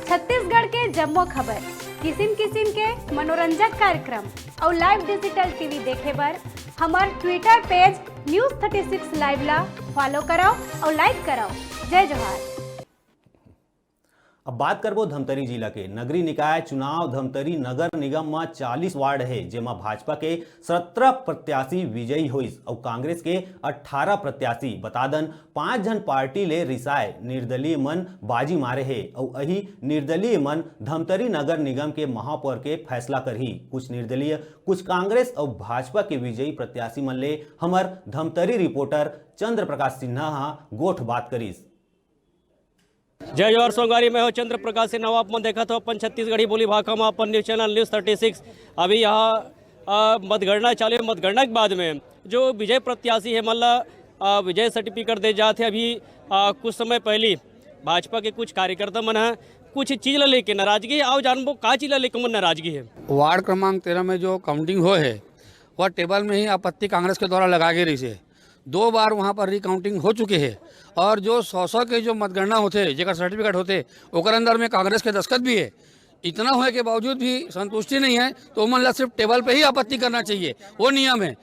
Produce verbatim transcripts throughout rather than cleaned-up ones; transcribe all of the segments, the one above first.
छत्तीसगढ़ के जम्मो खबर, किसिम किसिम के मनोरंजक कार्यक्रम अउ live digital TV देखे बर हमर Twitter page News Thirty Six Live ला follow करव अउ like करव। जय जोहार। अब बात करबो धमतरी जिला के। नगरीय निकाय चुनाव, धमतरी नगर निगम म चालीस वार्ड हे, जेमा भाजपा के सत्रह प्रत्याशी विजयी होइस अउ कांग्रेस के अट्ठारह प्रत्याशी। बता दन, पांच झन पार्टी ले रिसाए निर्दलीय मन बाजी मारे हे अउ अही निर्दलीय मन धमतरी नगर निगम के महापौर के फैसला करही। कुछ निर्दलीय, कुछ कांग्रेस अउ भाजपा के विजयी प्रत्याशी मन ले हमर धमतरी reporter चंद्र प्रकाश सिन्हा ह गोठ बात करिस। जय जोहार संगवारी, मैं हूं चंद्र प्रकाश सिन्हा। आप मन देखत हो अपन छत्तीसगढ़ी बोली भाखा में अपन news channel News Thirty Six। अभी यहाँ, अ, मतगणना चालू हे। मतगणना के बाद में जो विजय प्रत्याशी हे, मन ला, अ, विजय certificate दे जात हे। अभी, अ, कुछ समय पहली भाजपा के कुछ कार्यकर्ता मन ह कुछ चीज ला लेके नाराजगी हे। आओ जानबो का चीज ला लेके मन नाराजगी हे। वार्ड क्रमांक तेरह में जो काउंटिंग होए हे, वह टेबल में ही आपत्ति कांग्रेस के द्वारा लगा गे रहिस हे। दो बार वहाँ पर रिकाउंटिंग हो चुके हे और जो सौ सौ के जो मतगणना होथे, जेकर सर्टिफिकेट होथे, ओकर अंदर में कांग्रेस के दस्तखत भी हे। इतना होए के बावजूद भी संतुष्टि नहीं है, तो ओमन ला सिर्फ टेबल पे ही आपत्ति करना चाहिए, वो नियम है।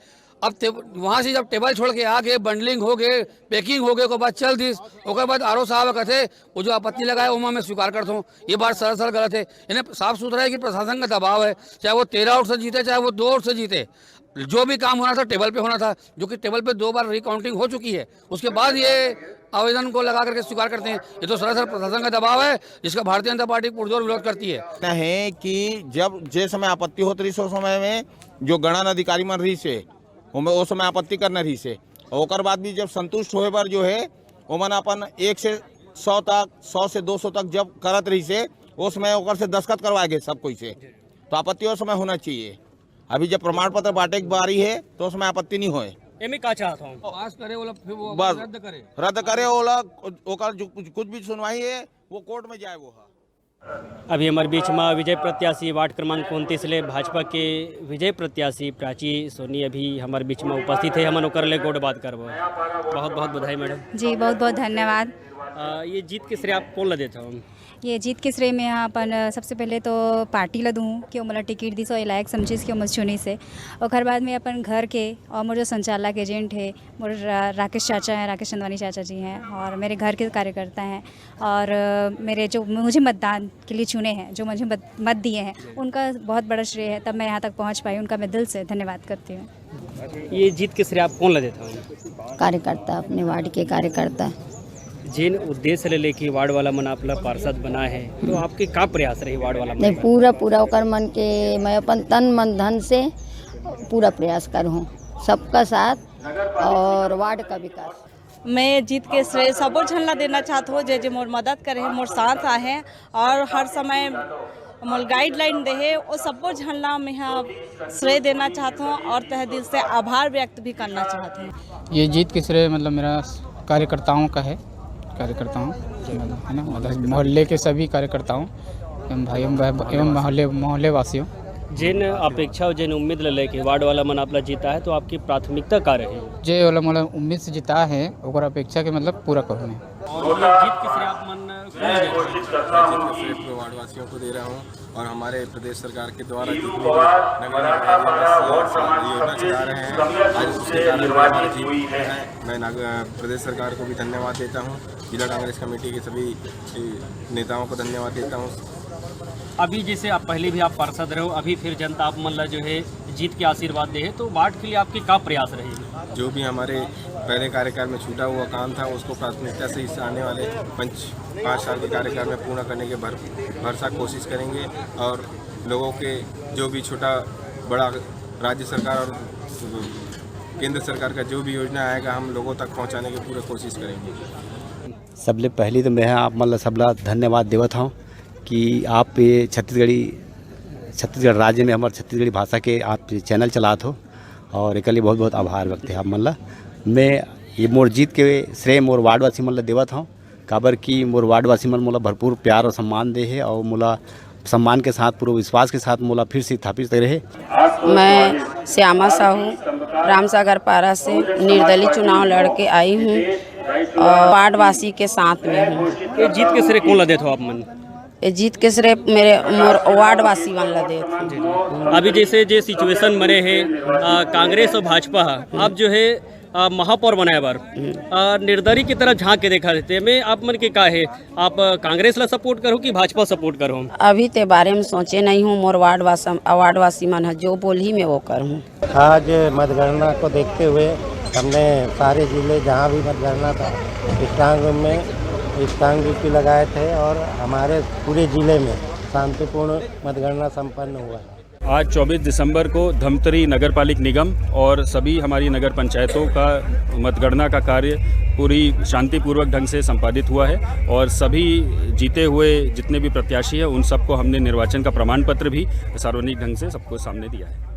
अब टे-, वहाँ से जब टेबल छोड़ के आ गए, बंडलिंग हो गए, पैकिंग हो गए, ओकर बाद चल दिस, ओकर बाद आरओ साहब कथे, वो जो आपत्ति लगाए, ओमा मैं स्वीकार करता हूँ, ये बात सरासर गलत है। इन्हें साफ सुथरा है कि प्रशासन का दबाव है, चाहे वो तेरह वोट से जीते, चाहे वो दो वोट से जीते, जो भी काम होना था टेबल पे होना था, जो कि टेबल पे दो बार रिकाउंटिंग हो चुकी है। उसके बाद ये आवेदन को लगा करके स्वीकार करते हैं। ये तो सरासर प्रशासन का दबाव है, जिसका भारतीय जनता पार्टी पुरजोर विरोध करती है। कहना है कि जब जे समय आपत्ति होत रहिस, उस समय में जो गणन अधिकारी मन रहिस हे, ओमे ओ समय आपत्ति करना रहिस हे। और ओकर बाद भी जब संतुष्ट होए बर जो है, ओमन अपन एक से सौ तक, सौ से दो सौ तक जब करत रहिस हे, ओ समय ओकर से दस्तखत करवाए गे सब कोई से। तो आपत्ति ओ समय होना चाहिए। अभी जब प्रमाण पत्र बांटे के बारी है, तो उसमें आपत्ति नहीं होए। एमे का चाहत हूँ? पास करे वाला, फिर वो बस। रद्द करे। रद्द करे वाला, ओकर जो कुछ, कुछ भी सुनवाई है, वो कोर्ट में जाए वो है। अभी हमारे बीच में विजय प्रत्याशी वार्ड क्रमांक उनतीस ले भाजपा के विजय प्रत्याशी प्राची सोनी अभी हमारे बीच में उपस्थित है। हमन ओकर ले गोठ बात करबो। बहुत बहुत बधाई मैडम। जी, बहुत बहुत धन्यवाद। अ, ये जीत के श्रेय आप कोन ला देत हो? ये जीत के श्रेय में अपन, अ, सबसे पहले तो पार्टी ला दूँ कि वो मोला टिकट दिस और ये लायक समझिस कि वो मोला चुनिस हे। ओकर बाद में अपन घर के और मोर जो संचालक एजेंट है, मोर रा-, राकेश चाचा हैं, राकेश चंदवानी चाचा जी हैं और मेरे घर के कार्यकर्ता हैं और, अ, मेरे जो मुझे मतदान के लिए चुने हैं, जो मुझे मत, मत दिए हैं, उनका बहुत बड़ा श्रेय है, तब मैं यहाँ तक पहुँच पाई। उनका मैं दिल से धन्यवाद करती हूँ। ये जीत के श्रेय आप कोन ला देत हो? कार्यकर्ता, अपने वार्ड के कार्यकर्ता। जिन उद्देश्य ले लेके वार्ड वाला मन आप ला पार्षद बनाए हैं, तो आपके का प्रयास रही वार्ड वाला मन नहीं, बर? पूरा, पूरा ओकर मन के मैं अपन तन, मन, धन से पूरा प्रयास करहूँ, सबका साथ और वार्ड का विकास। मैं जीत के श्रेय सबो झन ला देना चाहत हूँ, जे जे मोर मदद करे हे, मोर साथ आहे और हर समय मोर गाइडलाइन दे हे, वो सबो झन ला मैं ह श्रेय देना चाहत हूँ और तहे दिल से आभार व्यक्त भी करना चाहत हूँ। ये जीत के श्रेय मतलब मेरा कार्यकर्ताओं का है, कार्यकर्ताओं, है ना, मतलब मोहल्ले के सभी कार्यकर्ताओं एवं भाइयों, बह-, एवं मोहल्ले, मोहल्ले वासियों। जिन अपेक्षा और जिन उम्मीद ले लेके वार्ड वाला मन आप ला जीता है, तो आपकी प्राथमिकता का रही? जे वाला मोला उम्मीद से जीता है, ओकर अपेक्षा के मतलब पूरा करूँ मैं। और ये जीत के श्रेय आप मन कोन ला देत हो? जीत के श्रेय पूरे वार्ड वासियों को दे रहा हूँ और हमारे प्रदेश सरकार के द्वारा जितनी भी नगर निगम योजना चला रहे हैं, आज उसके कारण भी हमारी जीत हुई है। मैं नाग-, प्रदेश सरकार को भी धन्यवाद देता हूँ, जिला कांग्रेस कमेटी के सभी नेताओं को धन्यवाद देता हूँ। अभी जैसे आप पहले भी आप पार्षद रहे हो, अभी फिर जनता आप मन ला जो है जीत के आशीर्वाद दे है, तो वार्ड के लिए आपके का प्रयास रही? जो भी हमारे पहले कार्यकाल में छूटा हुआ काम था, उसको प्राथमिकता से इस आने वाले पंच, पाँच साल के कार्यकाल में पूर्ण करने के भर, भरसक कोशिश करेंगे और लोगों के जो भी छोटा बड़ा राज्य सरकार और केंद्र सरकार का जो भी योजना आएगा, हम लोगों तक पहुंचाने की पूरी कोशिश करेंगे। सबले पहली तो मैं आप मन ला सबला धन्यवाद देवत हूँ कि आप ये छत्तीसगढ़ी, छत्तीसगढ़ राज्य में हमारे छत्तीसगढ़ी भाषा के आप चैनल चलात हो और एक लिए बहुत बहुत आभार व्यक्त है आप मन ला। मैं ये मोर जीत के श्रेय मोर वार्डवासी मन ला देवत हूँ, काबर कि मोर वार्डवासी मन मोला भरपूर प्यार और सम्मान दे हे और मोला सम्मान के साथ, पूरे विश्वास के साथ मोला फिर से स्थापित करे हे। मैं श्यामा साहू, रामसागर पारा से निर्दलीय चुनाव लड़ के आई हूँ और वार्डवासी के साथ में हूँ। ये जीत के श्रेय कोन ला देत हो आप मन? ये जीत के श्रेय मेरे मोर वार्ड वासी मन ला देत हूँ। अभी जैसे जे सिचुएशन बने हे, अ, कांग्रेस और भाजपा ह, अब जो है, अ, महापौर बनाए बर, अ, निर्दली की तरफ झांक के देखा देते में आप मन के का है, आप, अ, कांग्रेस ला सपोर्ट करो कि भाजपा सपोर्ट करो? अभी ते बारे में सोचे नहीं हूँ, मोर वार्ड वासम-, वार्ड वासी मन ह जो बोलही मैं वो करूँ। आज मतगणना को देखते हुए हमने सारे जिले जहाँ भी मतगणना था, स्ट्रांग रूम में स्ट्रांग ड्यूटी लगाए थे और हमारे पूरे जिले में शांतिपूर्ण मतगणना संपन्न हुआ। आज चौबीस दिसंबर को धमतरी नगर पालिक निगम और सभी हमारी नगर पंचायतों का मतगणना का कार्य पूरी शांतिपूर्वक ढंग से संपादित हुआ है और सभी जीते हुए जितने भी प्रत्याशी हैं, उन सबको हमने निर्वाचन का प्रमाण पत्र भी सार्वजनिक ढंग से सबको सामने दिया है।